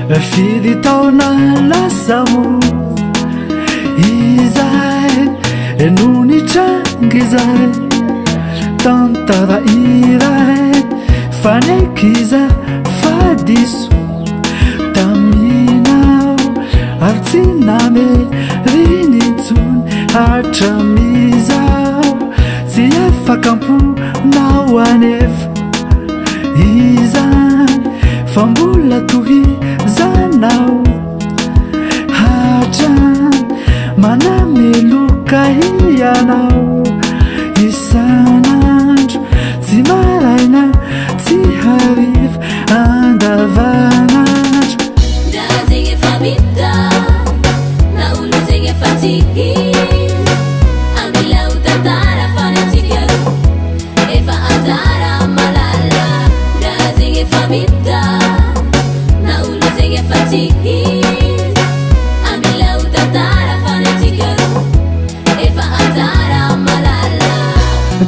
Firy taona lasa moa izay no nitranga izay tantara iray fa niaiky iza fa diso taminao ary tsy nameriny intsony hatramizao tsy afaka am-ponao anefa izany fa mbola tohizanao hatrany manameloka ianao isan'andro tsy maraina tsy hariva andavanandro. Raha zegny efa vita na olo zegny efa tsy Amila ho tantara fa ny antsika roa efa anjara malala. Raha zegny efa vita na olo zegny efa tsy Amila ho tantara fa ny antsika roa efa anjara malala.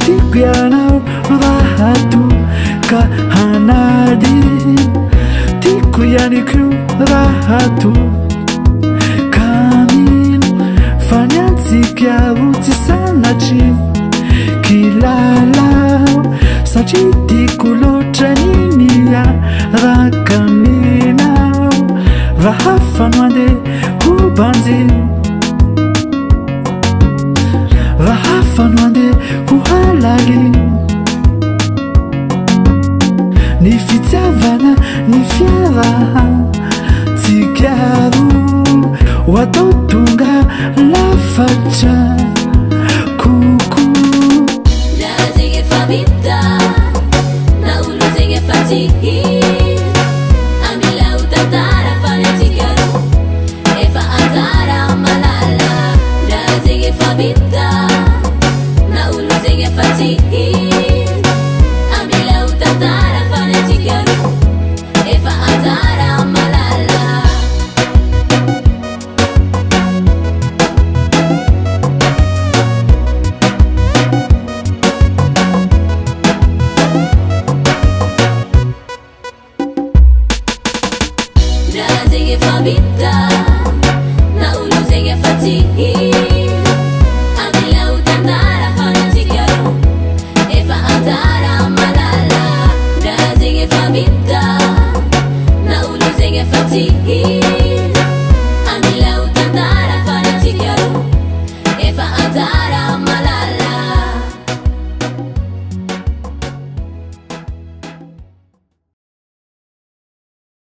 Tiako ianao raha toa ka hanadino, tiako ihany koa raha toa ka mino fa ny antsika roa tsy sanatria kilalao satria tiako loatra ny miaraka aminao raha hafa no andeha ho banjino, raha hafa no andeha ho halalino. Ny fitiavana ny fiarahantsika roa ho atao tonga lafatra kokoa. Raha zegny efa vita na olo zegny efa tsy Amila ho tantara fa ny antsika roa efa anjara malala. Raha zegny efa vita na olo zegny efa tsy Amila ho tantara fa ny antsika roa efa anjara malala. Raha zegny efa vita na olo zegny efa tsy Amila ho tantara fa ny antsika roa efa anjara malala. Raha zegny efa vita na olo zegny efa tsy